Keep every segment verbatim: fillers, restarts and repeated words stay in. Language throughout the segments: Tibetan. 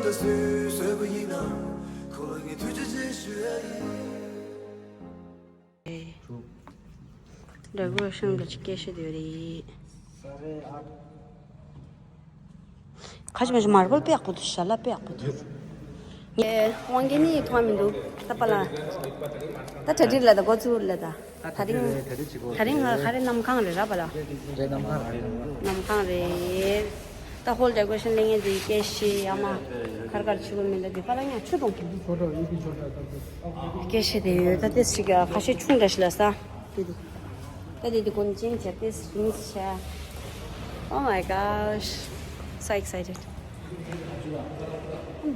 ད་སུས་བཟོས་པ་ཡིན་ན། ཁོ་ལ་ངས་ཐུགས་རྗེ་ཆེ་ཞུ་ཡ་ཡིན། འདྲ་པོ་ཤང་གི་སྐད་བཤད་ཡོད་རེད། ཁ་ཅིག་མ་ཞིག་མར་བལ་དཔེ་ཡག་པོ་འདུག་ཞལ་ལག་དཔེ་ཡག་པོ་འདུག་ངས་དབང་རྒྱལ་ནི་མཐོང་མི་འདུག་ད་པ་ལ། ད་གྲ་སྒྲིག་ལ་ད་འགོ་ཚུགས་ལ་ད། ད་རིང་། ད་རིང་ང་ག་རེ་གནམ་གང་རེད་ར་པ་ལ། རེད། གནམ་གང་རེད། གནམ་གང་རེད། ད་ཧོལ་ཌེ་ཀོ་རེ་ཤན་ལེན་མཁན་དེ་སྐད་བཤད་ཡ་མ། ཁར་ཁར་ཆུ་བོ་མི་འདྲ་དེ་པ་ལ་ཡང་ཆུ་དང་ཁྱིམ། སྐད་བཤད་དེ་ཡོད་ད་དེ་ཞིག་ཁ་ཤས་ཆུང་འདྲ་ཞིག་ལ་ས། དེ་དེ། ད་དེ་དེ་གོན་ཅན་བྱ་དེ་རིང་ཤ། Oh my gosh, so excited.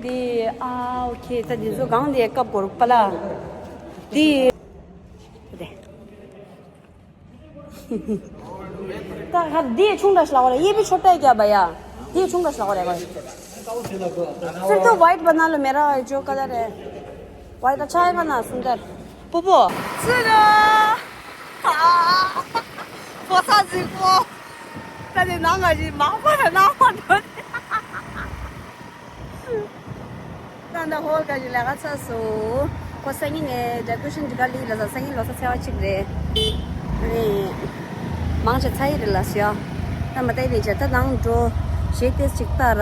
འདི་ཨ་ཨོ་ཁེ་ད་འདི་ཚོ་གང་དེ་སྐབས་གོར་པ་ལ། འདི། དེ། ད་ཧ་འདི་ཆུང་འདྲ་ཞིག་ལ་བ་རེད། ये भी छोटा है क्या भैया? འདི་ཆུང་འདྲ་ཞིག་ལ་བ་རེད། फिर तो व्हाइट बना लो, मेरा जो कलर है। व्हाइट अच्छा आएगा ना, सुंदर। पप्पू। सुनो। हाँ। पोसा जिको। तने नाम अजी मामा ना नाम। ད་ད་ཧོལ་ག་ཞིག་ལས་ཀ་ཚར་སོང་། ཁོ་སང་ཉིན་ནས་ཌེ་ཀོ་རེ་ཤན་འདི་ག་ལི་ལ་ས་སང་ཉིན་ལོ་གསར་ཚེས་པ་གཅིག་རེད། ཨ་ནི། མང་ཆེ་ཚ་ཡི་རེད་ལ་སོ། ད་མ་ད་ཡི་རེད་ཅེ་ད་ནང་འགྲོ། གཞས་ཏེས་གཅིག་ལྟ་ར།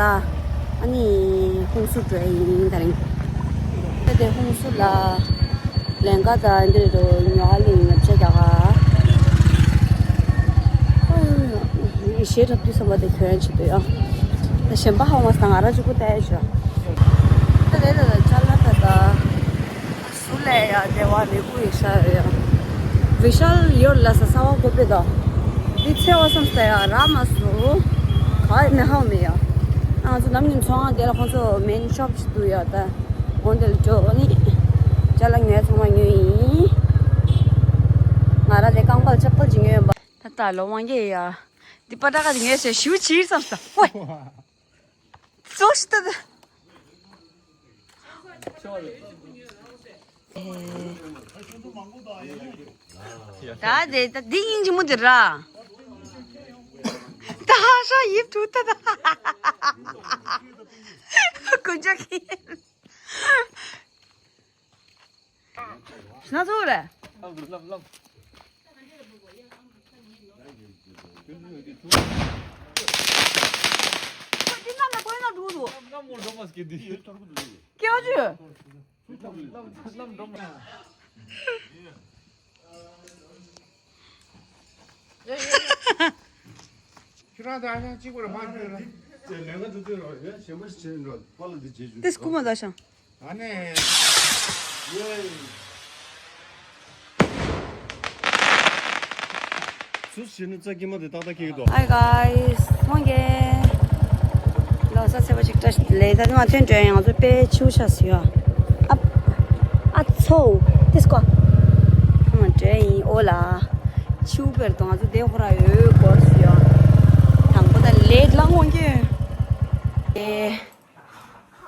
ཨ་ནི། ཧུང་སུར་འགྲོ་ཡ་ཡིན་ད་རིང་། ད་དེ་ཧུང་སུར་ལ། ལན་ཀ་ད་འདི་རུ་ཉོ་ཧ་ལི་ངབ་ཆ་རྒྱག་ག་གཞས་འཁྲབ་དུས་བསམ་པ་དེ་གྱོན་ཡ་ཆེད་དུ་ཡ། ད་གཞན་པ་ཧ་མ་སང་ང་ར་གཅིག་པུ་ལྟ་ཡ་ཆོ། ད་དེ་ད་ད་ཅ་ལག་ད་ད། སུ་ལས་ཡ་དེ་བ་རེ་ཀུ་ཡི་ཤ་ཡ། བི་ཤལ་ཡོད་ལ་ས་ས་བ་ཀོ་པེ་ད། འདི་ཚེ་བ་བསམ་ས་ཡ་ར་མ་སུ། ག་ཡི་མེ་ཧའོ་མེ་ཡ། ང་ཚོ་ནམ་རྒྱུན་ཚོང་ང་དེ་ལ་ཁོང་ཚོ་མེན་ཤོབ་ཅིག་འདུག་ཡ་ད། འོན་ཏེ་ལ་འགྲོ་ནི། ཅ་ལག་ཉོས་ཚང་མ་ཉོས་ཡིན། ང་ར་དེ་རྐང་པ་ལ་ཅབ་པལ་ཅིག་ཉོས་ཡིན་པ། ད་ད་ལོ་དབང་རྒྱལ་ཡ། འདི་པ་ཏྲ་ཀ་དེ་ཉོས་ཟེར་ཞིའུ་ཆིར་བསམ་ས། ཝེ། ཙོ་ཤི་ད་ད། ད་དེ་ད་འདི་སྙིང་རྗེ་མོ་དེ་ར། ད་ཧ་ཧྲ་ཡིབ་ཐུ་ད་ད། ཀུན་ཅག་གི། སྣ་ཚོགས་རེད། འདི་ན་ན་ཀོའི་ན་འགྲོ་འདུག་སྐྱེ་བ་ཆུ། ཁྱེད་རང་ད་ཡང་གཅིག་པར་མ་འགྱུར་ར། ལས་ཀ་འདི་འདྲ་རོགས་ཡོད་གཞན་པ་ཞིག་བྱེད་འགྲོ་པ་ལ་འདི་བྱེད་རྒྱུ། ཏིས་ཀུ་མ་ད་ཤང་། ཨ་ནི། ཡེ། སུ་ཞིག་ནི་རྩ་ཀྱི་མ་དེ་ཏག་ཏག་ཁེག་དོ། Hi guys, ཐོང་གེ། ལོ་ས་ཚེ་བ་ཅིག་བཀྲ་ཤིས་བདེ་ལེགས། ད་ནི་མ་ཐོན་འགྲོ་ཡང་ང་ཚོ་དཔེ་ཆེའུ་ཆགས་སུ་ཡོད། ཨ། ཨ་ཚོ། ཏིས་ཀོ། ཐ་མ་འདྲེ་ཡིན་ཨོ་ལ། ཆེའུ་བེར་དང་ང་ཚོ་དེ་ཧོ་ར་ཡོད་སྐོར་སུ་ཡོད། དང་པོ་ད་ལེད་ལ་ངོ་གེ། ཨེ།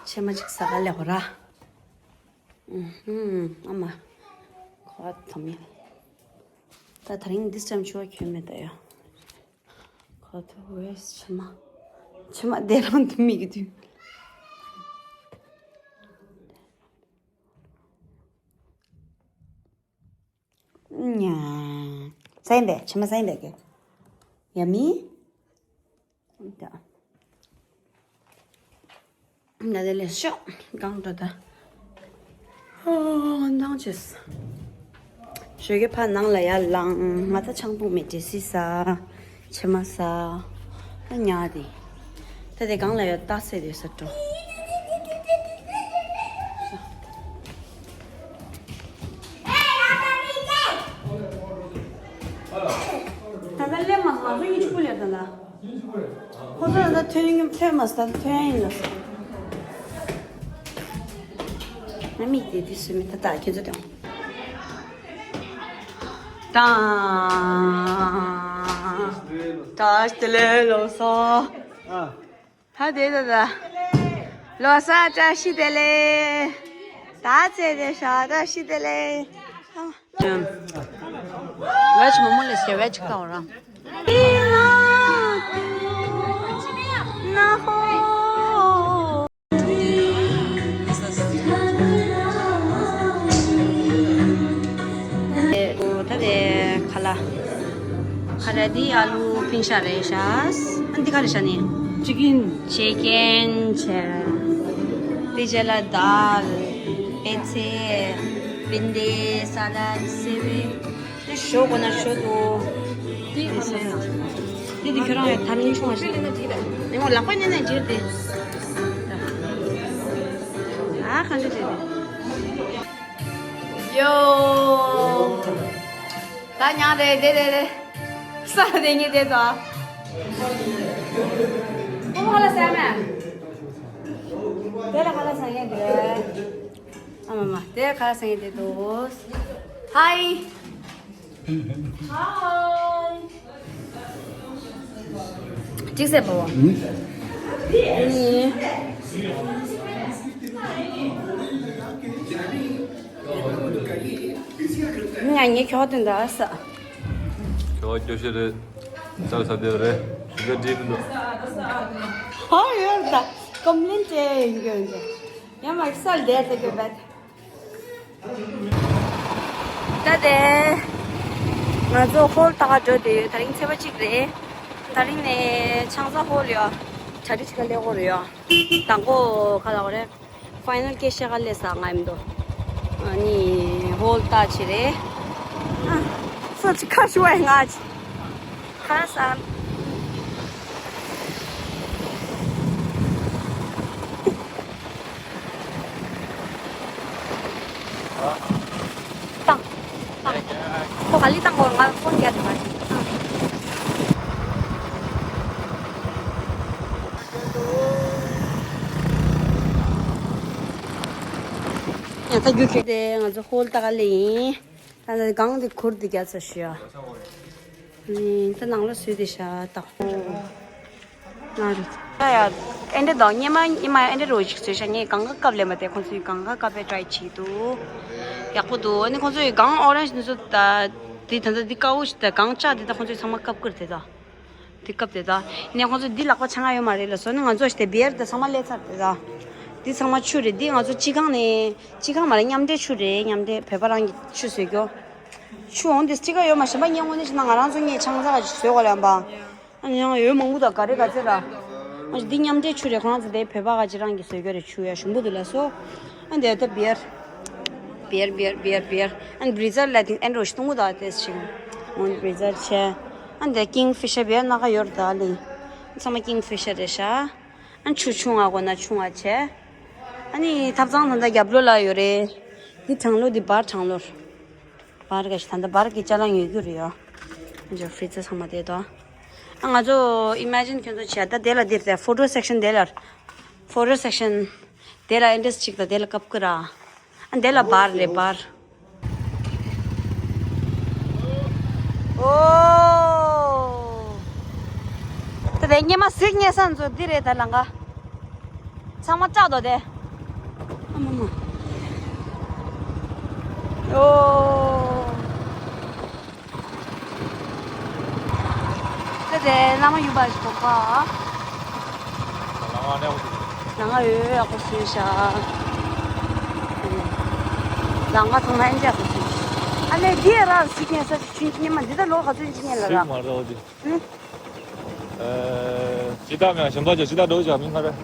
ཆེ་མ་ཅིག་ས་ག་ལེ་ཧོ་ར། ཨུ་ཧུམ། ཨ་མ། ཁོ་ཐོམ་ཡ། ད་ད་རིང་this time ཆུ་བ་ཁྱོད་མེད་ད་ཡ། ཁོ་ཐོ་ཝེས་ཕྱི་མ། ཕྱི་མ་དེ་རང་དུ་མི་གི་དུས། ཉ། སེན་བེ་ཕྱི་མ་སེན་བེ་གི། ཡ་མི། ད། ང་དེ་ལས་ཤོག་གང་འགྲོ་ད། ཨོ་འདང་བྱེད། ཞོགས་ཀས་ཕར་ནང་ལ་ཡར་ལངས། ང་ད་ཆང་འཐུང་མེད་འདྲེ་སི་ཟ། ཕྱེ་མ་ཟ། ཨ་ཉལ་དེ། ད་དེ་གང་ལ་ཡོད་རྟགས་གསལ་དེ་ས་འགྲོ། ད་ལྟ་སླེབས་མ་སོང་། ང་ཚོ་གཉིས་ཆུ་བུ་ལས་ད་ལ། ཁོ་ཚོ་ད་ཐོན་ཐོན་མ་སོང་། ད་ཐོན་ཡིན་ལ་སོང་། ང་མིག་དེ་དེ་སུ་མི་ད་ད་ཁྱེད་ཚོ་དང་། དང་། ད་ལྟ་ལས་ལོ་སོ། ཨ། ཧ་དེ་ད་ད། ལོ་གསར་བཀྲ་ཤིས་བདེ་ལེགས། ད་ཚེ་བདེ་ཤ་བཀྲ་ཤིས་བདེ་ལེགས། ཝེ་ཆི་མོ་མོ་ལས་ཤེ་ཝེ་ཆི་ཀའོ་རང་། ན་ཧོ། འདི་ཨ་ལུ་ཕིང་ཤ་རེད་ཤག་ཨ་འདི་ག་རེ་ཤག་ནི། ཅི་ཀིན། ཅི་ཀིན་བྱས། དེ་རྗེས་ལ་དཱལ། པད་ཚལ། བིན་དེ། ས་ལད། སེ་བི། དེ་ཞོ་དགོས་ན་ཞོ་འདུག་དེ་དེ་ཁྱོད་རང་ཡང་ཐ་མིང་ཆུང་བ་ཞིག་ཨེ་མོ་ལག་པ་ཉན་ནས་འཇིར་ཏེ། ཨ་གང་འདྲ་བྱས་ཏེ། ཡོ། ད་ཉང་རེད་དེ་རེད་རེད། ས་དེ་ཉིད་དེ་དོ། ཁོ་ཧ་ལ་ས་མ། དེ་ལ་ཧ་ལ་ས་ཡན་དེ། ཨ་མ་མ་དེ་ཁ་སང་ཡན་དེ་དོ། ཧའི། ཧའི། ཅིག་སེ་པོ། ཨ་ནི། ང་ངའི་ཁྱོ་དེ་འདྲ་ས། ཁྱོ་སྐྱོ་ཤེས་རེད། ཙག་ས་དེ་རེད། ཞུ་ག་འགྲིག་མི་འདུག་ཧོ་ཡོད་ད། ཀོམ་པི་ལེན་ཅེ་ཡིན་གྱི་ཡིན་གྱི། ཡང་མ་སལ་དེ་དེ་གི་བད། ད་དེ། ང་ཚོ་ཧོལ་ལྟ་ག་འགྲོ་དེ་ཡོད། ད་རིང་ཚེས་པ་གཅིག་རེད། ད་རིང་ནས་ཆང་ས་ཧོལ་ཡོད། གྲ་སྒྲིག་ཅིག་ག་ལས་ཧོལ་ཡོད། དང་པོ་ག་ལ་གོ་རེད། ཕའི་ནལ་སྐད་བཤད་ག་ལས་ས་ང་ཡིན་འདུག་ཨ་ནི་ཧོལ་ལྟ་ཆེ་རེད། ཨ། སོ་ཅི་ཁ་ཤུ་བའི་ང་ཅི། ཁ་སང་། བཏང་། བཏང་། ཁོ་ག་ལི་བཏང་གོ་ང་ཕོན་རྒྱག་ཐུབ་པ་ཞིག་ཡང་ད་རྒྱུ་ཁྱེར་ཏེ་ང་ཚོ་ཧོལ་ལྟ་ག་ལས་ཡིན། ད་ལྟ་གང་དེ་ཁུར་དེ་རྒྱ་ཚ་ཞུ་ཡ། ཨིན། ད་ནང་ལ་སུས་དེ་ཤ་ད། ང་རེད། ད་ཡ། ཨེ་འདྲ་དང་སྙེ་མ་སྙེ་མ་ཨེ་འདྲ་རོ་ཞིག་བཟོས་ཤ་ངས་གང་ག་སྐབས་ལས་མ་དེ་ཁོང་ཚོས་གང་ག་སྐབས་པའི་ཊ་རའི་བྱེད་འདུག་ཡག་པོ་འདུག་ཨ་ནི་ཁོང་ཚོས་གང་ཨོ་རེན་ཇི་འདི་ཚོ་ད། དེ་ད་ལྟ་འདི་དཀར་པོ་ཞིག་ད་གང་ལྕགས་དེ་ད་ཁོང་ཚོས་ཚང་མ་སྐབས་ཀིར་དེ་ད། དེ་སྐབས་དེ་དག་ནས་ཁོང་ཚོ་འདི་ལག་པ་འཆང་ཡ་ཡོད་མ་རེད་ལ་སོ་ནི་ང་ཚོ་ཞིག་དེ་བེར་དེ་ཚང་མ་སླེབས་ཚར་དེ་དག་འདི་ཚང་མ་ཆུ་རེད། འདི་ང་ཚོ་སྤྱི་ཁང་ནས་སྤྱི་ཁང་མ་རེད། མཉམ་འབྲེལ་ཆུ་རེད། མཉམ་འབྲེལ་བོད་པ་རང་གི་ཆུ་བཟོས་རྒྱུ། ཆུ་འོང་དེ་སྤྱི་ཁང་ཡོད་མ་གཞན་པ་ཉེ་ངོ་ནས་ཞིག་ན་ང་རང་ཚོ་ངས་ཆང་ས་ག་ཞིག་བཟོས་གོ་ལ་ཡང་པ། ཨ་ནི་ཡང་ཡོད་མང་པོ་དང་ག་རེ་ག་ཚོད་ར། ཨ་འདི་མཉམ་འབྲེལ་ཆུ་རེད། ཁོ་རང་ཚོ་དེ་བོད་པ་ག་ཅི་རང་གི་བཟོས་རྒྱུ་རེད། ཆུ་ཡ་ཞུམ་པོ་འདུག་ལ་སོ། ཨ་འདི་ད་བེར། བེར་བེར་བེར་བེར། ཨན་བི་རི་ཛར་ལ་དེ་ཨན་རོ་ཤི་ཏུང་གུ་དག་དེ་ཞིང་། ཨོན་བི་རི་ཛར་ཆེ། ཨན་དེ་ཀིང་ཕི་ཤར་བེར་ན་ག་ཡོར་ད་ལི། ཚང་མ་ཀིང་ཕི་ཤར་རེད་ཤ། ཨན་ཆུ་ཆུང་ང་གོ་ན་ཆུང་ང་ཆེ། ཨ་ནི་ཐབ་ཚང་ད་ལྟ་རྒྱབ་ལོ་ལ་ཡོད་རེད། འདི་གྲང་ལོ་འདི་བར་གྲང་ལོར། བར་ག་ཞིག་ད་ལྟ་བར་གི་ཅ་ལག་ཉོ་རྒྱུ་རེད་ཡོ། ཨན་ཇོ་ཕི་རི་ཛར་ཚང་མ་དེ་དོ། ཨ་ང་ཚོ་ཨི་མེ་ཇིན་ཁྱོད་ཚོ་བྱས་ད་དེ་ལ་འདིར་དེ་ཕོ་ཊོ་སེག་ཤན་དེ་ལ། ཕོ་ཊོ་སེག་ཤན། དེ་ལ་ཨེ་འདྲས་གཅིག་དང་དེ་ལ་ཀབ་ཀི་ར། ཨ་དེ་ལ་བར་རེད་བར། ཨོ། ད་དེ་སྙེ་མ་གཟིགས་སྙེ་ས་ཚོ་འདི་རེད་ད་ལང་ག་ཚང་མ་བཅག་དོ་དེ། ཨ་མ་མ། ཨོ། དེ་དེ་བླ་མ་ཡུལ་པ་ཞིག་གོ་ཁ། ལང་ང་ཡོད་ཡག་པོ་བཟོས་ཤག་ལང་ང་ཚང་མ་ཨེ་འདྲ་ཡག་པོ་བཟོས་ཤག་ཨ་ལས་འདི་ཡ་ར་གཟིགས་ཉན་ས་ཞིག་ཆུན་ཉི་མ་འདི་ད་ལོ་ག་ཚོད་ཡིན་ཉན་ལ་ར། ཞིག་མ་རེད་འོ་དེ། ཨ་ཅི་ད་མེད་ཞིམ་པ་ཅོ་ཅི་ད་འགྲོ་ཅོ་མིན་ཁ་རེད།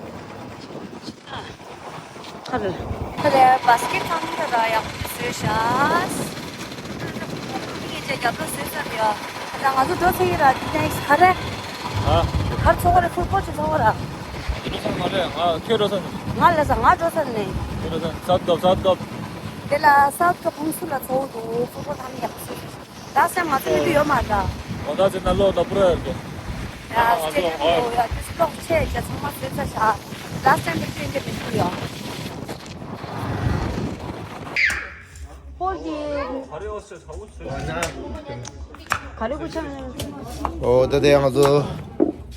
ཁ་རེད། ཁ་རེད་བ་སི་ཀེ་ཊི་ཚང་མ་ད་ཡག་པོ་བཟོས་ཤག་ངས་ཅག་རྒྱབ་ལོ་བཟོས་ཚར་ཡ། ད་ང་ཚོ་འགྲོ་ཚར་ཡིན་ར་དེ་ནས་ག་རེ། ཧ། གར་ཚོགས་རེ་ཕུར་པོ་ཅི་ཚོགས་ར། འགྲོ་ཚར་མ་རེད། ང་ཁྱོད་འགྲོ་ཚར་ནས། ང་ལ་ས་ང་འགྲོ་ཚར་ནས། ཁྱོད་འགྲོ་ཚར་ནས་སའུ་ཐི་ཀབ་སའུ་ཐི་ཀབ། དེ་ལ་སའུ་ཐི་ཀབ་ཕུང་སུ་ལ་ཚོགས་འདུག་ཕུར་པོ་ཐང་ཡག་པོ་བཟོས་ཤག་ད་སེམས་ང་ཚོ་ཡོད་མ་རེད། འོ་ད་ཚེ་ན་ལོ་ད་པུ་ར་ཡོད་དོ། ཡ་སྐྱེ་ཁམས་ཡོད་ཡ་དུས་ཚོད་ཆེ་ཅེས་ཚང་མ་བཟོས་ཚར་ཤག་ལ་སེམས་མི་ཁྱོད་འདི་མི་ཁུར་ཡོད། ཧོལ་གྱི་ག་རེ་གུ་ཆང་། ཨོ་ད་དེ་ང་ཚོ་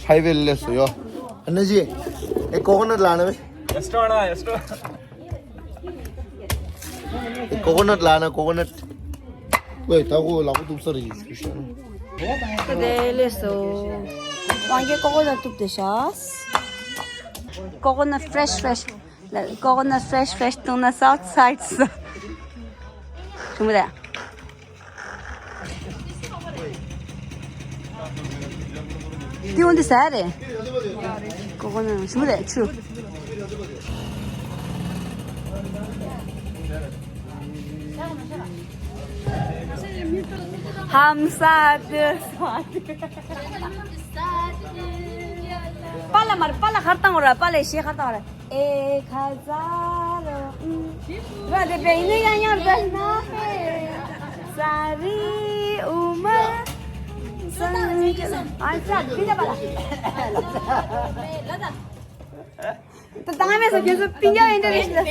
ཧའི་ཝེ་ལ་སླེབས་སོང་ཡོ། ཨ་ནི་ཅི། ཨེ་ཀོ་ཀོ་ནཊ་ལ་ན་བེ། ཡ་སི་ཊོ་ན་ཡ་སི་ཊོ། ཀོ་ཀོ་ནཊ་ལ་ན་ཀོ་ཀོ་ནཊ། ཝེ་ད་གོ་ལ་གོ་ཏུབ་ས་རེ་ཞུ་ཤ་ན། ད་དེ་ལས་སོ། ཝང་གེ་ཀོ་ཀོ་ནཊ་ཏུབ་དེ་ཤ། ཀོ་ཀོ་ནཊ་ཕི་རེ་ཤི་ཕི་རེ་ཤི། ལ་ཀོ་ཀོ་ནཊ་ཕི་རེ་ཤི་ཕི་རེ་ཤི་ཏུང་ན་སའུ་ཐི་སའེ་ཌི་སོ། ཞུ་མི་དེ། འདི་འོན་ཏེ་ཟ་རེད། ཀོ་ཀོ་ནང་ཞིམ་པོ་རེད་ཆུ། ཧམ་ས་དེ་ས་དེ། པཱ་ལགས་མར་པཱ་ལགས་ཁར་བཏང་བ་ར། པཱ་ལགས་ཞེ་ཁར་བཏང་བ་ར། ཨེ་ཁ་ཛ་རོ་ཨུ། ར་དེ་པེ་ནི་ཡང་ཡང་ར་ན་ཧེ། ས་རི་ཨུ་མ། སང་ཨ་ཅག་ཕི་ལ་པཱ་ལགས། ད་དང་མེད་ས་ཁྱོད་ཚོ་པི་ཉོ་ཡིན་འདྲ་རེད་ཤི།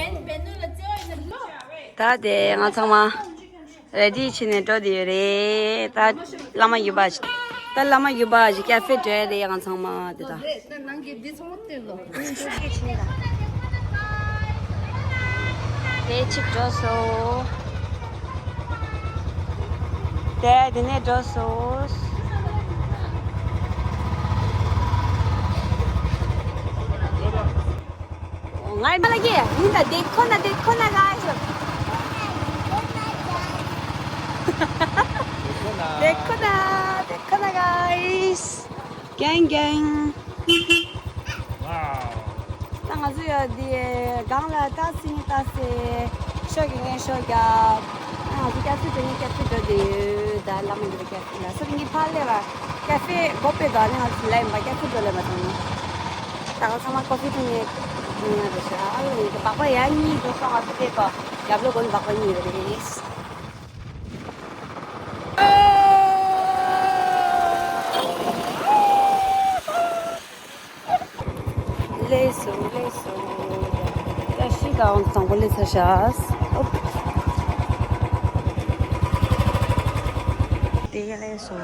ད་དེ་ང་ཚང་མ། རེ་ཌི་བྱས་ནས་འགྲོ་བསྡད་ཡོད་རེད། ད་བླ་མ་ཡུལ་པ་ཞིག་ད་བླ་མ་ཡུལ་པ་ཞིག་ཀ་ཧྥེ་འགྲོ་ཡ་རེད་ང་ཚང་མ་དེ་ད། རེད་ད་ནང་གི་འདི་ཚང་མ་སྟེར་ལོ། དེ་གཅིག་འགྲོ་སོང་། དེ་དེ་ནས་འགྲོ་སོང་། ང་ཡིན་པ་ལ་གི་ཡིན་ད། དེ་ཁོ་ན་དེ་ཁོ་ན་ག་ཞོ། དེ་ཁོ་ན་དེ་ཁོ་ན་ག་ཡིས། གན་གན། ད་ང་ཚོ་ཡོད་དེ་སྒང་ལ་ལྟ་སྲིད་ལྟ་སྲིད། ཤོ་རྒྱག་ངན་ཤོ་རྒྱག་ང་ཚོ་སྐྱ་སུ་དེ་ནས་སྐྱ་སུ་འགྲོ་དེ་ཡོད་ད། བླ་མ་འདི་རུ་སྐྱ་སུ་ལ་སོ་རི་ངའི་ཕ་ལེ་བ་ཀ་ཧྥེ་སྒོ་ཕྱེ་དོ་ནི་ང་ཚོ་ལ་ཡིན་པ་སྐྱ་སུ་འགྲོ་ལེ་མ་ཐོང་ནི། ད་ག་ཚང་མ་ཀོ་ཕི་འཐུང་ངེ་འཐུང་ངེ་རེད་ཤག་ཨ་ལོ་ཡིན་གི་སྦག་པ་ཡ་གཉིས་འགྲོ་སོང་ང་ཚོ་བལྟས་པ་རྒྱབ་ལོ་གོན་སྦག་པ་གཉིས་རེད། ལེ་སོ་ལེ་སོ། ད་ཤི་ད་འོང་དང་པོ་ལེ་ཚ་ཤ། ཨོ། དེ་ཡ་ལེ་སོ།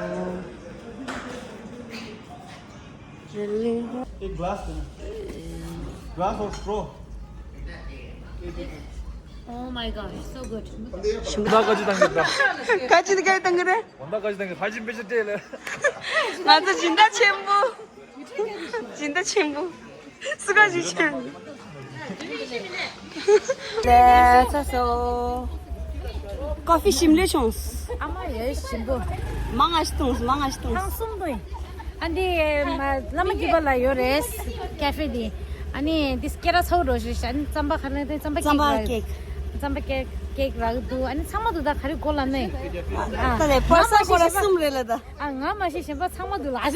Really? A glass, glass or straw? Oh my gosh, so good. ད་ཀ་ཅི་བཏང་གི་ད། ཀ་ཅི་ད་ཀ་བཏང་གི་རེད། ད་ཀ་ཅི་བཏང་གི་ཧ་ཅི་པེ་ཅི་ཏེ་ལེ། ང་ཚོ་སྦྱིན་བདག་ཆེན་པོ། སྦྱིན་བདག་ཆེན་པོ། སུ་ག་ཞིག་ཆེན། ལས་ཚ་སོ། ཀོ་ཕི་ཞིམ་ལས་བྱུང་། ཨ་མ་ཡེ་ཞིམ་པོ། མང་ང་ཞིག་བཏུང་མང་ང་ཞིག་བཏུང་། ཐང་གསུམ་པོ་ཡིན། ཨ་འདི་མ་བླ་མ་རྒྱུད་པ་ལ་ཡོད་རེད། ཀ་ཧྥེ་འདི། ཨ་ནི་འདི་སྐེ་ར་ཚ་བོ་འགྲོ་ཞིག་ཨ་ནི་རྩམ་པ་ག་རེ་འདི་རྩམ་པ་རྩམ་པ་ཀེག་རག་གི་འདུག་རྩམ་པ་ཀེག་ཀེག་རག་གི་འདུག་ཨ་ནི་ཚང་མ་འདུག་ད་ག་རེ་གོ་ལ་ནི། ཨ་ད་ལས་པར་ས་ཁོ་ར་གསུམ་རེད་ལ་ད། ཨ་ང་མ་ཤེས་གཞན་པ་ཚང་མ་འདུག་ལ།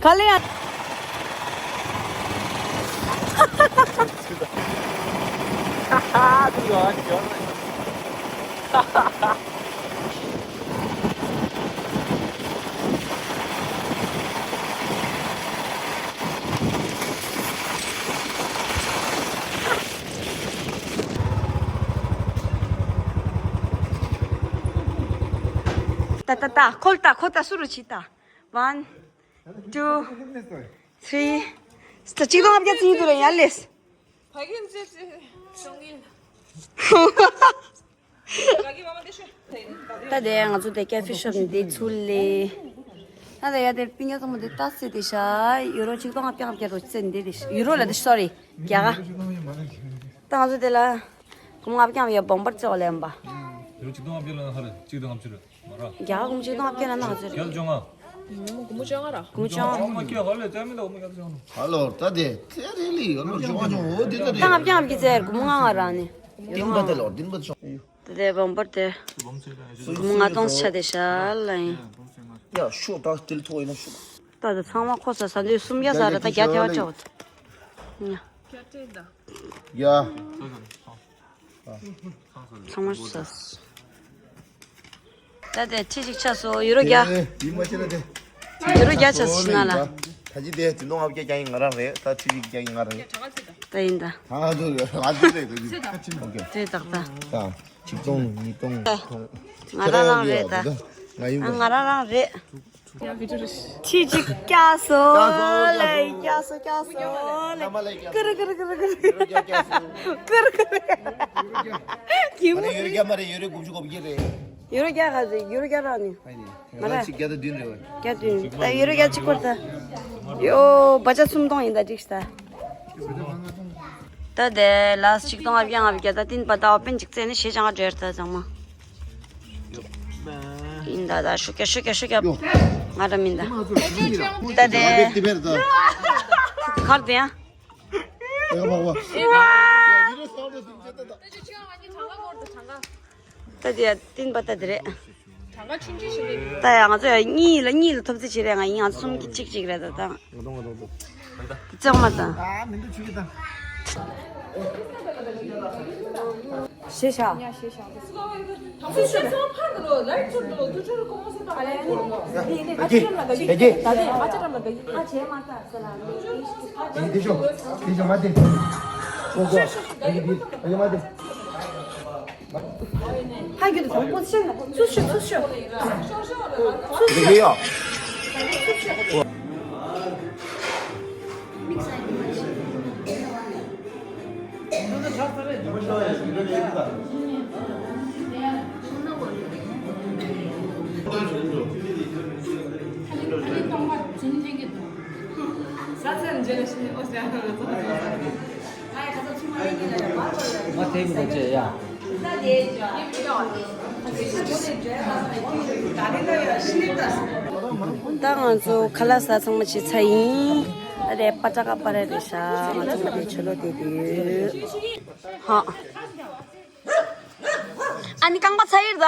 ག་ལེ་ཡ། ད་ད་ད་ཁོལ་ད་ཁོལ་ད་སུ་རུ་ཆི་ད། One, two, three. ད་གཅིག་སྟོང་ལྔ་བརྒྱ་ཙམ་ཡིན་འདུག་རེད་ཡ་ལེས། ད་དེ་ང་ཚོ་དེ་ཀ་ཧྥེ་ཤོབ་ནས་དེ་ཚུར་ལས། ད་དེ་ཡ་དེ་པི་ཉོ་ཚང་མ་དེ་ལྟ་སྲིད་དེ་ཤ་ཡུ་རོ་གཅིག་སྟོང་ལྔ་བརྒྱ་ལྔ་བརྒྱ་རོ་ཙེ་འདི་དེ་ཤ་ཡུ་རོ་ལ་དེ་སོ་རི་རྒྱ་ག་ད་ང་ཚོ་དེ་ལ་གུམ་ལྔ་བརྒྱ་ཡ་བོང་པར་ཙེ་བ་ལེན་པ། ཡུ་རོ་གཅིག་སྟོང་ལྔ་བརྒྱ་ལ་ཧ་རེ་གཅིག་སྟོང་ལྔ་བཅུ་རེད། རྒྱ་གར་གུམ་ཆེན་ཏང་ཨབ་ཀྱ་ན་ན་ཚོད་རེད། རྒྱ་ལ་བཅོ་ལྔ། གུམ་ཆེན་ཨ་མ་ཀྱ་ཧ་ལས་ཙམ་མི་ལ་གུམ་ཀྱ་ཚོད་ཧ་ལོ་ད་དེ་ཚེ་རིང་ལི་ཡོད་ལོ་བཅོ་ལྔ་བཅོ་འོ་དེ་ད་ཏང་ཨབ་ཀྱ་ཨབ་ཀྱི་ཚེ་གུམ་ལྔ་ང་རང་ནི། ཏིན་པ་དེ་ལོ་ཏིན་པ་ཆོ། ད་དེ་བམ་པར་དེ་གུམ་ལྔ་སྟོང་ཆ་དེ་ཤ་ལ་ཡིན། ཡ་ཤོ་ད་ཏིལ་ཐོ་ཡིན་ན་ཤོ། ད་དེ་ཚང་མ་ཁོ་ས་ས་འདུས་གསུམ་ཡ་ས་ར་ད་རྒྱ་ཐེ་བ་ཅོག་ཡ། ཚང་མ་ཤི་ས། ད་དེ་ཁྲི་གཅིག་ཆགས་སོ་ཡུ་རོ་རྒྱ། དེ་ཡིན་མ་ཆེ་ན་དེ། ཡུ་རོ་རྒྱ་ཆགས་སོ་ཤི་ན་ལ། ད་ཅི་དེ་དེ་ནོ་ཨབ་ཀྱ་ཀྱང་ཡིན་ང་རང་རེད་ད་ཁྲི་གཅིག་ཀྱང་ཡིན་ང་རང་རེད། ད་ཡིན་ད། ད་ང་ཚོ་རེད་ང་ཚོ་རེད་ད་ཅི། ཨོ་ཀེ། དེ་དག་ད། ད་ཆིག་སྟོང་ཉིས་སྟོང་ཐོང་། ང་རང་རང་རེད་ད། ང་ཡིན་ང་རང་རང་རེད། ཁྲི་གཅིག་སྐྱག་སོ་ལེ་སྐྱག་སོ་སྐྱག་སོ་ལེ། ཀུ་རུ་ཀུ་རུ་ཀུ་རུ་ཀུ་རུ། ཀུ་རུ་ཀུ་རུ། ཡུ་རོ་རྒྱ་མ་རེད་ཡུ་རོ་དགུ་བཅུ་གོ་བརྒྱད་རེད། ཡུ་རོ་རྒྱ་ག་ཚོད་ཡུ་རོ་རྒྱ་རང་ནི། ང་རང་གཅིག་བརྒྱ་དང་བདུན་རེད་བ། བརྒྱ་བདུན་ད་ཡུ་རོ་རྒྱ་གཅིག་སྐོར་ད། ཡོ་བ་ཅག་སུམ་སྟོང་ཡིན་ད་འགྲིག་ད། ད་དེ་ལ་ཆིག་སྟོང་ལྔ་བརྒྱ་ལྔ་བརྒྱ་ད་ཏིན་པ་ད་ཨོ་པན་ཅིག་བཙལ་ནས་ཞེ་ཅང་ག་འདྲེར་ད་ཚང་མ། ཡིན་ ད་ད་ཤུ་ཀྱ་ཤུ་ཀྱ་ཤུ་ཀྱ། ང་ར་མིན་ད། ད་དེ། ཁར་དེ་ཡང་། ད་དེ་ཡ་བསྟན་པ་ད་དེ་རེད། ད་ཡ་ང་ཚོ་ཡ་གཉིས་ལ་གཉིས་ལ་ཐོབ་རྩིས་བྱེད་རེད། ང་ཡིན་ང་ཚོ་གསུམ་གྱི་གཅིག་གཅིག་རེད་ད་ད། ཙང་མ་ད། ཞེས་བྱ། ད་ང་ཚོ་ཁ་ལག་ཟ་ཚང་མ་བྱས་ཚར་ཡིན། ད་དེ་པ་ཏྲ་ཀ་པ་ར་རེད་ཤག་ང་ཚོ་མ་དེ་ཆོ་ལོ་དེ་དེ་ཡོད། ཧ། ཨ་ནི་རྐང་པ་ཚ་ཡིར་ད།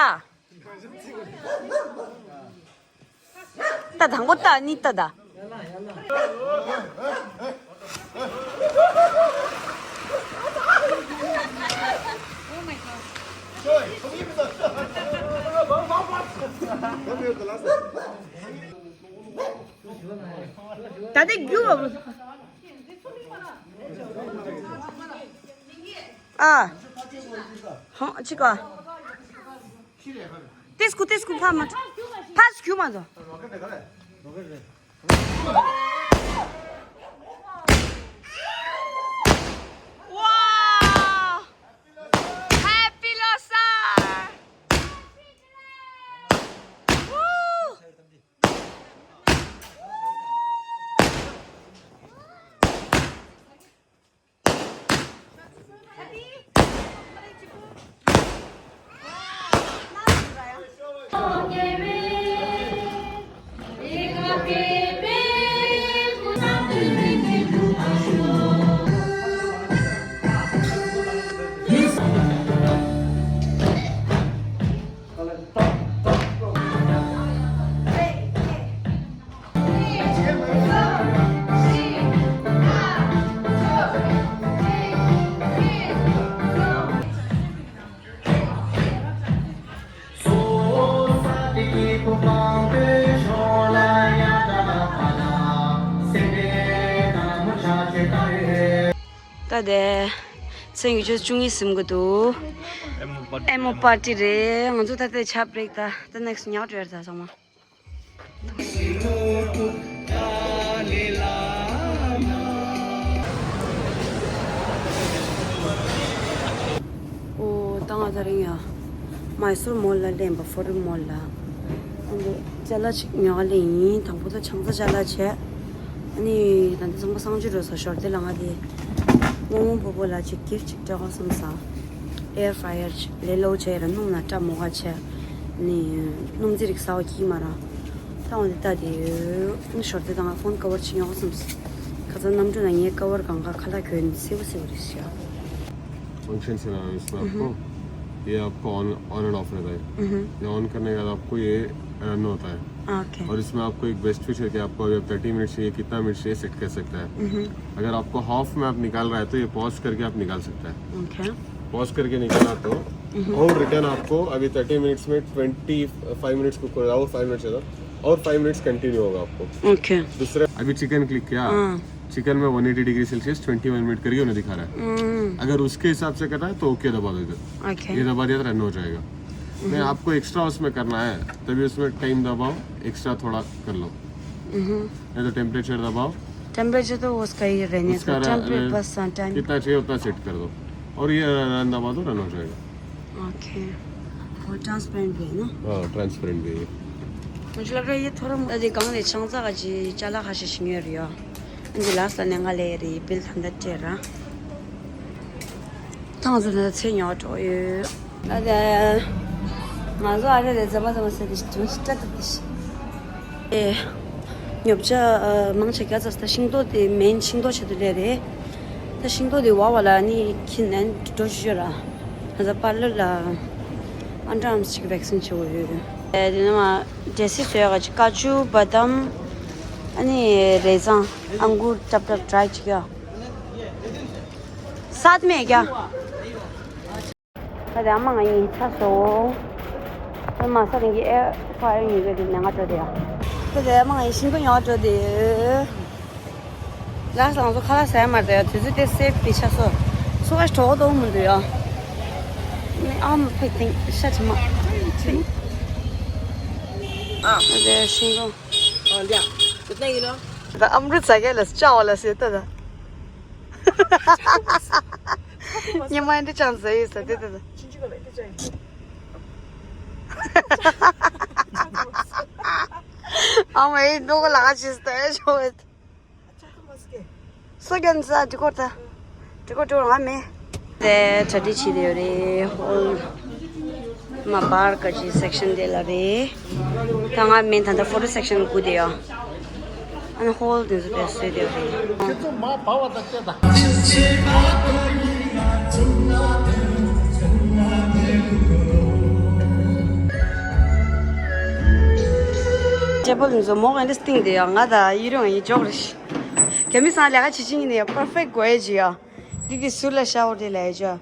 ད་དང་པོ་ད་ནི་ད་ད། ད་དེ་རྒྱུ། ཨ། ཧོ་ཅི་ག་ཏེ་སྐུ་ཏེ་སྐུ་ཕ་མ། ཕ་སྐུ་མ་དོ། ཝའོ། Happy Losar! Woo! ད་དེ། ཚེས་ཉི་ཤུ་བཅུ་གཉིས་ཟིན་གི་འདུག་ཨེ་མོ་པར་ཊི་རེད། ང་ཚོ་ད་ལྟ་ཆ་བྲེག་ད། ད་ནེག་སི་ཉག་བྲེག་ད་ཚང་མ། ཨོ། ད་ང་དེ་རིང་ཡ་མའི་སུར་མོལ་ལ་སླེབས་པ། ཕོ་རི་མོལ་ལ། ཨ་ནི་ཅ་ལག་ཅིག་ཉོ་ག་སླེབས་ཡིན། དང་པོ་ད་ཆང་ས་ཅ་ལག་བྱས། ཨ་ནི་ད་འདི་ཚང་མ་གསང་སྤྱོད་འགྲོ་ས་ཞོར་དེ་ལ་ང་དེ་རྨོ་མོ་སྤོ་བོ་ལ་ཅིག་གིཕ་ཊི་ཅིག་སྤྲད་དགོས་བསམ་ས། ཨེར་ཕ་ཡར་ཅིག་ལས་སླ་པོ་བྱས་ར་སྣུམ་ལ་སྐྲ་མོ་ག་བྱས། ནི་སྣུམ་རྩི་རིགས་ཟ་བ་གི་མ་ར། ད་འོ་དེ་ད་དེ་ནི་ཞོར་དེ་ད་ང་ཕོན་ཀ་བར་ཅིག་ཉོ་དགོས་བསམ་ས། ཁ་སང་གནམ་གྲུ་ན་ངའི་ཀ་བར་གང་ག་ཁ་ལག་གྱོན་སེ་བོ་སེ་བོ་རེད་ཤག फंक्शन चलाना है इसमें आपको। ये आपको ऑन ऑन एंड ऑफ रहता है। यहाँ ऑन करने के बाद आपको ये रन होता है। ओके। और इसमें आपको एक बेस्ट फीचर कि आपको अभी थर्टी मिनट्स चाहिए, कितना मिनट्स चाहिए, सेट कर सकता है। अगर आपको हाफ में आप निकाल रहा है तो ये पॉज करके आप निकाल सकता है। ओके। पॉज करके निकाला तो और रिटर्न आपको अभी थर्टी मिनट्स में ट्वेंटी फ़ाइव मिनट्स को और फ़ाइव मिनट्स है और फ़ाइव मिनट्स कंटिन्यू होगा आपको। ओके। दूसरे अभी चिकन क्लिक किया। चिकन में one eighty degree Celsius twenty one minute करके उन्हें दिखा रहा है। अगर उसके हिसाब से करना है तो ओके दबा दो इधर। ओके। ये दबा दिया तो रन हो जाएगा। नहीं, आपको एक्स्ट्रा उसमें करना है तभी उसमें टाइम दबाओ, एक्स्ट्रा थोड़ा कर लो। नहीं तो टेम्परेचर दबाओ। टेम्परेचर तो उसका ही रहने उसका का। टेम्परेचर बस टाइम कितना चाहिए उतना सेट कर दो। और ये रन दबा दो, रन हो जाएगा। ओके। वो ट्रांसपेरेंट भी है ना? हाँ, ट्रांसपेरेंट भी है। मुझे लग रहा है ये थोड़ा ད་དེ་གང་ལས་ཆང་ས་ག་ཅི་ཅ་ལག་ཁ་ཤས་ཤིག་ཉོས་རེད་ཡ། འདི་ལ་ས་ནས་ང་ལས་རེད་བིལ་ད་ད་སྤྲད་ར། ཐང་ཟུར་ན་ཚེ་ཉོ་འགྲོ་ཡོད། ད་ད། ང་ཚོ་ཨ་རི་ལ་འཛེམ་མ་འཛེམ་མ་ཟེར་ཏེ་ཅུང་ཞིག་སྐྲ་བཏབ་ཏེ་ཤི། ཨེ། ཉོ་ཆ་ཨ་མང་ཆེ་བརྒྱ་ཙམ་ད་ཤིང་ཏོག་དེ་མེན་ཤིང་ཏོག་ཆེད་དུ་སླེབས་རེད། ད་ཤིང་ཏོག་དེ་བ་བ་ལ་ནི་ཁྱི་ནན་འགྲོ་ཤི་ཤོད་ར། ང་ཚོ་པར་ལར་ལ་ཨན་ཌར་ཨམ་སི་ཅིག་ཝེག་སིན་བྱེད་དགོས་ཡོད། ཨེ་དེ་ནས་མ་འབྲས་སིལ་བཟོས་ཡག་ཅིག་ཀ་ཅུ་བ་དམ། ཨ་ནི་རས་བཟང་ཨང་གུར་ཀྲབ་ཀྲབ་ཌ་རའི་ཅིག་ཡ། སད་མེད་ཀྱ། ད་དེ་ཨ་མ་ང་ཡིན་ཚ་སོ། ཨ་མ་ས་རིང་གི་ཨེ་ཕ་ཨེ་ཉིས་པའི་དེ་ནས་ང་འགྲོ་དེ་ཡ། ད་དེ་ཨ་མ་ང་ཡིན་ཤིང་པོ་ཉོ་འགྲོ་དེ་ཡོད། ལ་སང་ཚོ་ཁ་ལག་ཟ་ཡ་མ་རེད་ཡ། དུས་ཚོད་དེ་སེབ་བི་ཆ་སོ། སོ་ཁ་གྲོགས་དོ་མི་འདུག་ཡ། ཨ་མ་ཕེ་ཐིང་ཤ་ཆི་མ། ཨ་དེ་ཤིང་པོ། ཨ་འདི་ད་ཨམ་རུ་ཙ་གེ་ལ་ཅ་བ་ལ་སེ་ད་ད། ཉི་མ་འདི་ཅང་ཟེར་ཡོད་ས་དེ་དེ་དེ། ཨ་མ་ཨེ་ནོ་ག་ལ་ཅི་སྟེ་ཞོ་བེད། སོ་རྒྱན་ས་དྲི་གོ་ད། དྲི་གོ་དྲི་གོ་ང་མེད། དེ་གྲ་སྒྲིག་བྱེད་དེ་ཡོད་རེད་ཧོལ། མ་པར་ཀ་ཅི་སེག་ཤན་དེ་ལ་རེད། ད་ང་མེད་ད་ད་ཕོ་ཊོ་སེག་ཤན་སྒུག་དེ་ཡོད། ཨ་ནི་ཧོལ་དེ་ཚོ་དེ་བཟོས་དེ་རེད། ཁྱེད་ཚོ་མ་བར་བ་དང་བལྟས་དང་། ཅེ་པོ་དེ་ཚོ་མོ་ག་འདི་སྟེང་དེ་ཡོད། ང་ད་ཡི་རུང་ཡི་འཇོག་རེད། རྒྱ་མི་སང་ལས་ཀ་བྱེད་ཅིང་ནས་པར་ཕེག་གོ་ཡེ་ཇི་ཡོད། འདི་གི་ཟུར་ལ་ཤ་བོ་དེ་ལས་ཇི་ཡོད།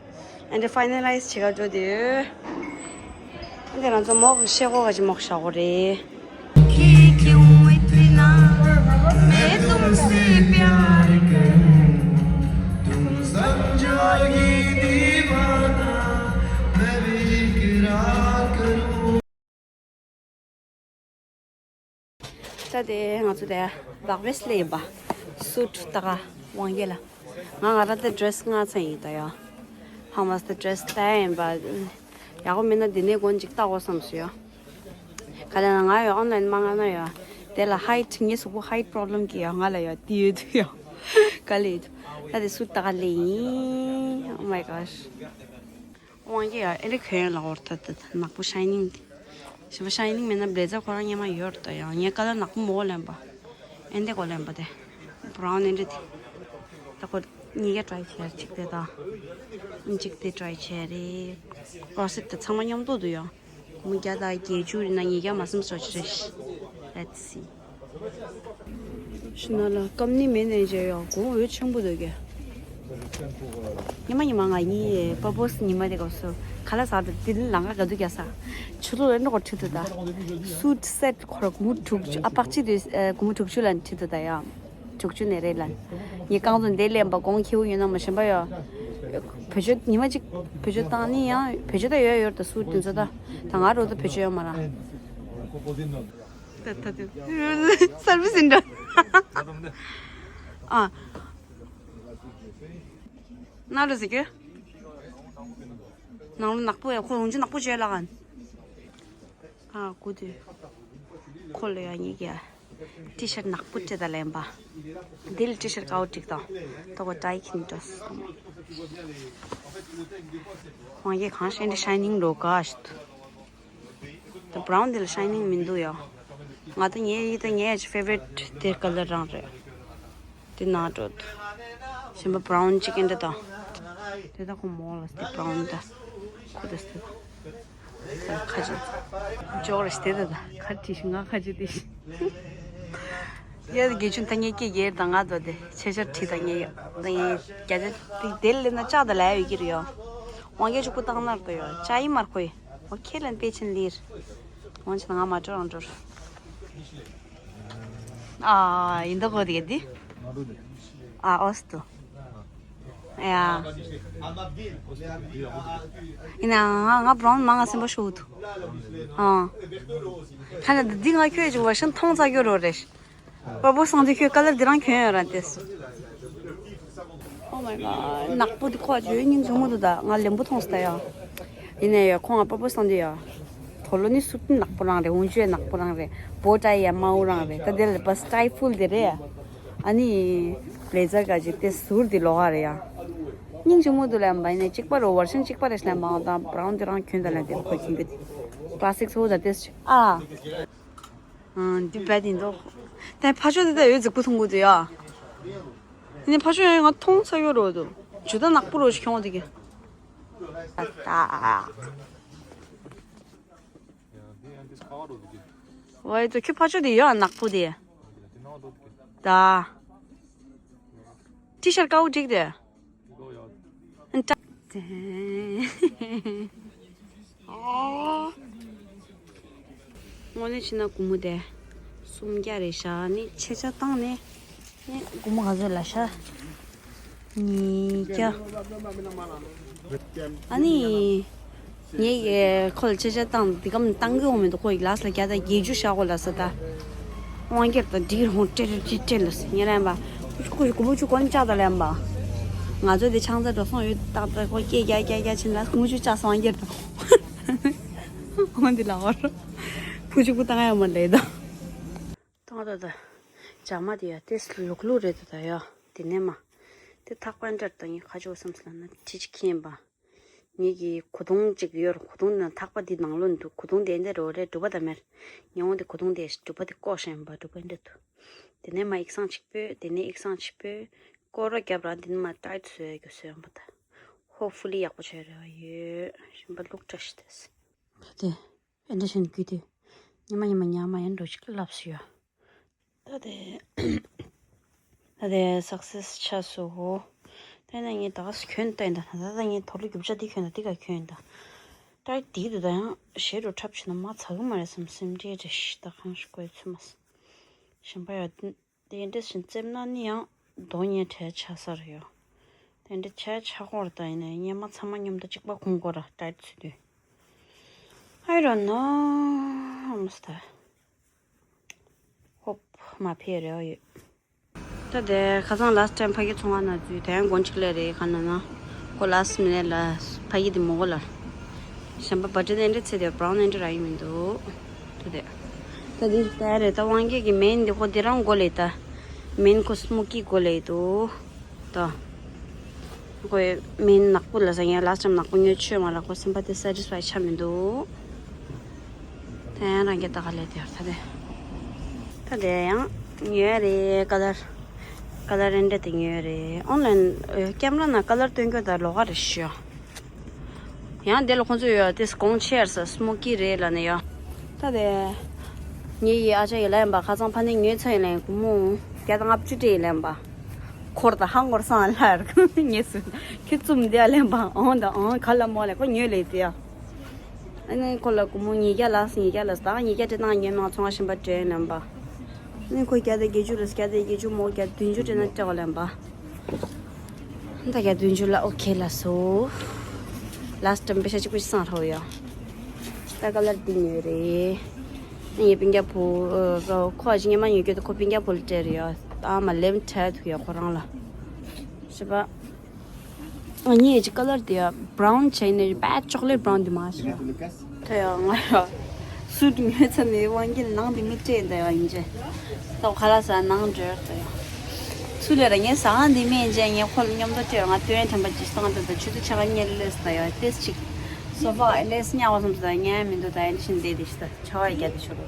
ཨ་འདི་ཕའི་ནལ་ལའི་ཛི་བྱེད་ག་འགྲོ་དུས། ཨ་འདི་ང་ཚོ་མོག་ཤེལ་སྒོ་ག་ཅི་མོག་ཤ་སྒོ་རེད། ད་དེ་ང་ཚོ་དེ་བག་བེ་སི་ལ་ཡིན་པ། སུ་ཊི་ལྟ་ག་དབང་རྒྱལ་ལ། ང་ང་རང་དེ་ཌི་རེ་སི་ལྔ་ཚན་ཡིན་ད་ཡ། ཧ་མ་སི་དེ་ཌི་རེ་སི་ལྟ་ཡིན་པ། ཡག་པོ་མིན་ན་འདི་ནས་གོན་ཅིག་ལྟ་དགོས་བསམ་སོང་ཡ། ག་ལ་ན་ང་ཡ་ཨོན་ལའིན་མ་ང་ན་ཡ། དེ་ལ་ཧའིཊ་ངའི་གཟུགས་པོ་ཧའིཊ་པོ་རོབ་ལེམ་གི་ཡ་ང་ལ་ཡ་དེ་ཡོད་དུ་ཡ། ག་ལ་ཡོད་དུ། ད་དེ་སུ་ཊི་ལྟ་ག་ལེ་ཡིན། Oh my gosh། དབང་རྒྱལ་ཡ་ཨེ་རེ་གོན་ལ་འོར་ཐ་ཐ་ནག་པོ་ཤའི་ནིང་། ཞེ་པོ་ཤའི་ནིང་མེད་ན་བྷི་ལེ་ཛར་ཁོ་རང་སྔོན་མ་ཡོད་རེད་ད་ཡང་ངས་ཀ་ལར་ནག་པོ་མོ་ལེན་པ། ཨེ་འདི་གོ་ལེན་པ་དེ། བྷ་རའུན་ཨེ་འདི་དེ། ད་ཁོ་གཉིས་ཀ་ཊ་རའི་བྱས་གཅིག་དེ་དང་། གཅིག་དེ་ཊ་རའི་བྱས་རེད། ཀོར་སེཊ་དེ་ཚང་མ་མཉམ་དུ་འདུག་ཡང་། སྒོར་མོ་བརྒྱ་དང་བརྒྱད་ཅུ་རེད་ན་ཉིས་བརྒྱ་མ་སེམས་སོ་ཅི་རེད། Let's see། ཤི་ན་ལ་ཀམ་ནི་མེ་ནེ་ཇར་ཡོད་གོང་འོས་ཆེན་པོ་འདུག་གས། ཉི་མ་ཉི་མ་ང་གཉིས་པ་པོ་སི་ཉི་མ་དེ་ག་སོ་ཁ་ལག་ཟ་འགྲོ་དེ་ནི་ལང་ཀ་ག་དུ་རྒྱ་ས། ཆུ་ཚོད་ཨེ་འགྲོ་གོ་ཁྲིད་དུ་ད། སུ་ཊི་སེ་ཊི་ཁོ་ར་སྒོར་མོ་དྲུག་ཅུ་ཨ་པག་ཅི་དུ་སྒོར་མོ་དྲུག་ཅུ་ལ་ཁྲིད་དུ་ད་ཡ། དྲུག་ཅུ་ནས་རེད་ལ། ངས་རྐང་བཙུགས་འདི་ལེན་པ་གོང་ཁེ་བོ་ཡོད་ན་མ་ཤེས་པ་ཡོད། བེད་སྤྱོད་ཉི་མ་གཅིག་བེད་སྤྱོད་བཏང་ནི་ཡང་བེད་སྤྱོད་ད་ཡོད་ཡོད་ད་སུ་ཊི་དེ་ཚོ་ད། ད་ང་རོ་ད་བེད་སྤྱོད་ཡོད་མ་ར། ད་ད་དུ་སར་བི་སི་འདྲ། ཨ། ན་རོ་ཟིག་གི། ནང་ལོ་ནག་པོ་ཡ་ཁོ་ལོང་ཅི་ནག་པོ་བྱས་ལ་གན། ཨ་ཀུ་དུ། ཁོ་ལོ་ཡ་ཉིག་ཡ། ཊི་ཤར་ཊི་ནག་པོ་སྤྲད་ད་ལེན་པ། དེ་ལ་ཊི་ཤར་ཊི་ཀའོ་ཀྲིག་དང་། ད་གོ་ཏྲའི་ཁིན་ཏོས། ཁོང་གིས་གང་ཤེས་འདི་ཤའི་ནིང་ལོ་ག་ཤི་ཏུ། ད་བྷ་རའུན་འདི་ལ་ཤའི་ནིང་མི་འདུག་ཡ། ང་ད་ངའི་ཡི་ད་ངའི་ཨེ་ཕེ་ཝ་རི་ཊི་དེ་ཀ་ལར་རང་རེད། དེ་ན་འགྲོ་འདུག་གཞན་པ་བྷ་རའུན་ཅིག་ཨེ་འདྲ་དང་། དེ་ད་ཁོ་མོ་ལ་སྟེ་བྷ་རའུན་ད། ཁོ་ད་སྟེ་ད། ཁ་ཅིག་ཇོག་རེ་སྟེ་ད་ད་ཁ་ཅིག་ང་ཁ་ཅིག་དེ་ཤི། ཡ་དགེ་ཆུང་ད་ངའི་སྐད་རྒྱལ་དང་ང་དོ་དེ་ཆེ་ཆར་ཁྲི་ད་ངའི་ད་ངའི་རྒྱ་ཆ་དེ་དེ་ལས་ན་ལྕགས་ད་ལ་ཡོད་ཀྱི་རེད་ཡོ། ཝང་གའི་ཕྱུག་པོ་བཏང་ནར་དོ་ཡོ་ལྕགས་ཡིན་མར་ཁོ་ཡི། ཨོ་ཁེ་ལན་པེ་ཆེན་ལིར། ཝང་ཆེན་ང་མ་འགྲོ་རང་འགྲོ། ཨ་ཡིན་ད་གོ་དེ་ག་དེ། ཨ་ཨོ་སྟོ། ཡ། ཡིན་ན་ང་ང་བྷ་རའུན་མང་ང་སེམས་པ་ཤོག་ཐུ། ཨ། ཁ་ན་འདི་ང་ཁྱོད་ཅིག་ཝ་ཤིང་ཐོང་ཙག་གྱོ་རོ་རེ། པ་པོ་སང་དུས་ཁྱོད་ཀ་ལར་འདི་རང་གྱོན་ཡོད་ར་དེས། Oh my god། ནག་པོ་འདི་ཁོ་ཇོ་ཡི་སྙིང་རྗེ་མོ་འདུག་ད་ང་ལེམ་བུ་མཐོང་སྟེ་ཡ། ཡིན་ནའི་ཡ་ཁོང་ང་པ་པོ་སང་དུས་ཡ། དོ་ལོ་ནི་སུ་ནག་པོ་རང་རེད། འུན་ཆུ་ནག་པོ་རང་རེད། བོ་ཏའི་ཡ་དམར་པོ་རང་རེད། ད་དེ་ལ་པ་སི་ཊའི་ཕུལ་དེ་རེད། ཨ་ནི། བྷི་ལེ་ཛར་ག་ཅིག་དེ་ཟུར་དེ་ལོག་ག་རེད་ཡ། སྙིང་རྗེ་མོ་འདུག་ལབ་པ་ཡིན་ནའི་གཅིག་པ་རེད། ཝར་ཤན་གཅིག་པ་རེད་ལབ་པ་དང་བྷ་རའུན་དེ་རང་གྱོན་ད་ལབ་དེ་ཁོ་གྱོན་གི་དེ། Classic so that is. ཨ། ཨ། འདི་བས་དེ་འདུག་ད་ཕ་ཆོས་དེ་ད་ཡོད་ཟིག་པོ་མཐོང་གི་འདུག་ཡ། ནི་ཕ་ཆོས་ཡང་ང་མཐོང་ས་ཡོད་རོ་འདུག་ཇུ་ད་ནག་པོ་རོ་ཞིག་ཁྱོང་དེ་གི་ད་ད། ཝའི་ད་ཁྱོད་ཕ་ཆོས་དེ་ཡོད་ཨ་ནག་པོ་དེ། ད། ཏི་ཤར་དཀར་པོ་འགྲིག་དེ། ཨ། དངོས་གནས་བྱས་ན་སྒོར་མོ་དེ་སུམ་བརྒྱ་རེད་ཤག་ནི་ཆེ་ཆ་བཏང་ནས་ནི་སྒོར་མོ་ག་ཚོད་ལབ་ཤག་ཉིས་བརྒྱ། ཨ་ནི། ངས་ཁོ་ལ་ཆེ་ཆ་བཏང་འདི་གམ་བཏང་གི་འོང་མི་འདུག་ཁོ་ཡི་ལགས་ལ་བརྒྱ་དང་བརྒྱད་ཅུ་བཞག་གོ་ལབ་ས་ད། དབང་སྒྱུར་དང་འགྲིག་རུང་སྤྲད་རུང་ཅི་སྤྲད་ལོ་ཟེར་ངས་ལན་པ། ཁོ་ཁོ་ཁོ་བུ་ཆུ་གོན་ལྕགས་དང་ལན་པ། ང་ཚོ་དེ་ཆང་ས་འགྲོ་སོང་ཡོད་ཏག་ཏག་ཁོ་སྐད་རྒྱག་རྒྱག་རྒྱག་ཕྱིན་ལ་ཁོ་བུ་ཆུ་ལྕགས་སོང་སྒྱུར་དང་། ཁོང་དེ་ལ་བར་བུ་ཆུ་བུ་བཏང་ཡ་མ་ལས་དང་། ཏང་ཏ་ཏ། ཇག་མ་དེ་ཡ་ཏེས་ལུག་ལུག་རེད་དོ་ད་ཡ། དེ་ནས་མ། དེ་ཐག་པ་འདྲ་ད་ངས་ཁ་ཆོ་བསམ་སི་ལ་ན་ཁྲི་ཅིག་ཁེན་པ། ངེད་ཀྱི་གོ་དུང་ཅིག་ཡོད་ར་གོ་དུང་ན་ཐག་པ་འདི་ནང་ལོགས་འདུག་གོ་དུང་དེ་འདྲ་རོ་རེད་གྲུ་པ་ད་མེར། ཉེ་འོང་དེ་གོ་དུང་དེ་གྲུ་པ་དེ་བཀོག་ཤེན་པ་གྲུ་པ་འདྲ་འདུག་དེ་ནས་མ་ཡིག་སང་ཆིག་པོས་དེ་ནས་ཡིག་སང་ཆིག་པོས། སྐོར་ར་རྒྱབ་ར་འདི་ནས་མ་ཏའི་བཟོས་གི་བཟོས་ཡོང་པ་ད། ཧོ་ཕུ་ལི་ཡག་པོ་བྱས་རེ་བ་ཡོད་ཞིམ་པ་ལུག་བཀྲ་ཤིས་ཏེས། ད་དེ། ཨེ་འདྲ་བཞིན་རྒྱུ་དེ། ཉི་མ་ཉི་མ་ཉག་མ་ཡན་འགྲོ་ཅིག་ལབ་སུ་ཡོད། ད་དེ། ད་དེ་སག་སེས་ཆགས་སོ། དེ་ནས་ངས་ད་ག་སེ་གྱོན་ལྟ་ཡིན་ད་ད་ད་ངས་དོ་ལོ་རྒྱུ་ཆ་འདི་གྱོན་ད་འདི་ག་གྱོན་ཡིན་ད། ད་དེ་དུ་ད་ཡང་ཞེ་རུ་འཁྲབ་བྱས་ན་མ་ཚ་གི་མ་རེད་བསམ་སེམས་ཁྲལ་རེ་ཞིག་ད་གང་ཞིག་དགོས་ཚུལ་མ་སོང་། ཞིམ་པ་ཡོད། དེ་འདྲ་ཞིག་བཙེམ་ན་ནི་ཡང་རྡོ་ཉེ་འཕྲལ་ཆགས་ས་རེད་ཡོད། དེ་འདྲ་ཆ་ཆག་གོ་ར་ད་ཡིན་ན་སྙེ་མ་ཚང་མ་མཉམ་དུ་གཅིག་པ་གོང་གོ་ར་ཏའི་ཚུལ་དུས། I don't know. ཧོབ་མ་ཕེ་རེ་བ་ཡོད། ད་དེ་ཁ་སང་last time ཕ་གི་ཚོང་ཁང་ན་འཛུལ་དེ་ཡང་དགོན་གཅིག་ལས་རེད་ག་ན་ན་ཁོ་last minute ལ་ཕ་གི་དེ་མོ་གོ་ལ། ཞིམ་པ་བ་ཏྲི་དེ་འདྲ་ཚེ་དེ་brown དེ་འདྲ་ར་ཡིན་མི་འདུག་ད་དེ། ད་དེ་ད་རེད་ད་དབང་སྐྱེས་ཀྱི་མེན་འདི་ཁོ་དེ་རང་གོ་ལེ་ད། མེན་ཁོ་སྨོ་ཀི་གོ་ལེ་འདུག་ད། ཁོས་མེན་ནག་པོ་ལ་ཟ་ངས་last time ནག་པོ་ཉོས་ཆོད་མ་ལ་ཁོ་སེམས་པ་དེ་satisfy ཆ་མི་འདུག་ད་ཡང་རང་གི་ད་ག་ལེ་དེ་ད་དེ། ད་དེ་ཡང་ཉོས་རེད་ཀ་ལར། ཀ་ལར་རེ་འདྲ་དེ་ཉོས་རེད་ཨོན་ལན་ཀེམ་ར་ན་ཀ་ལར་སྟོན་གྱོད་ད་ལོག་ག་རེ་ཤོ། ཡང་དེ་ལ་ཁོང་ཚོས་ཡོད་དེ་སྒོང་ཆེར་ས་སྨོ་ཀི་རེད་ལ་ནི་ཡོད། ད་དེ། ངེད་ཡི་ཨ་ཅག་ཡི་ལ་ཡིན་པ་ཁ་སང་ཕ་ནི་ཉོས་ཚ་ཡིན་ལ་ཡིན་ཀུ་མོ། བརྒྱ་དང་ལྔ་བཅུ་སྤྲད་ཡིན་ལ་ཡིན་པ། འཁོར་དང་ཧང་འཁོར་སང་ལ་ཡར་ཉེས་སུ། ཁྱི་བཙུམ་དེ་ལ་ཡིན་པ་ཨང་དང་ཨང་ག་ལ་མོ་ལ་ཁོ་ཉོས་ལེ་དེ་ཡ། ཨ་ནི་ཁོ་ལ་ཀུ་མོ་ཉིས་བརྒྱ་ལ་ཉིས་བརྒྱ་ལ་ད་ཉིས་བརྒྱ་སྤྲད་ན་ཉོས་མ་ཚོང་བ་ཞིམ་པ་སྤྲད་ཡིན་ལ་ཡིན་པ། ཨ་ནི་ཁོ་བརྒྱ་དང་བརྒྱད་ཅུ་ལ་བརྒྱ་དང་བརྒྱད་ཅུ་མོ་བརྒྱ་བདུན་ཅུ་སྤྲད་ན་སྤྲད་བ་ལ་ཡིན་པ། ད་ག་བདུན་ཅུ་ལ་ཨོ་ཁེ་ལ་སོ། last time པེ་ཤ་གཅིག་པུ་ཞིག་སང་རོ་ཡ། ད་ཀ་ལར་འདི་ཉོས་རེད། ངས་སྤུན་ཀྱག་བུ་ཁོ་ཨ་ཅི་ཉི་མ་ཉོས་རྒྱུ་དེ་ཁོ་སྤུན་ཀྱག་བུ་ལ་སྤྲད་རེད་ཡ། ད་མ་ལེམ་ཁྲལ་ཐུག་ཡ་ཁོ་རང་ལ། ཤི་པ། ངས་ཅི་ཀ་ལར་དེ་ཡ་brown བྱས་ནས་རེད་པ་chocolate brown དེ་མ་ཤི། ད་ཡང་ང་ཡང་སུ་ཉོས་ཚར་ནས་དབང་གིས་ནང་དེ་མི་སྤྲད་འདི་ཡང་ཡིན་ཅེ། ད་ཁ་ལག་ཟ་ནང་འགྲོ་ད་ཡང་། ཚུར་ལས་ར་ངས་ཟ་ཁང་དེ་མི་ཡིན་ཅེ་ངས་ཁོ་ལ་མཉམ་དུ་སྤྲད་ང་སྟོན་དྲན་པ་ཇི་སྟོང་དུ་ད་ཆུ་ཚོད་ཆ་ག་ཉེར་ལས་ད་ཡང་ཏེས་ཅིག་སོ་ཕ་ཨེ་ལས་ཉག་བ་སོང་ད་ཉན་མི་འདུག་ད་ཨེ་ལས་ཤིན་དེ་དེ་ཤི་ད་ཆ་བ་རྒྱ་དེ་ཤོར།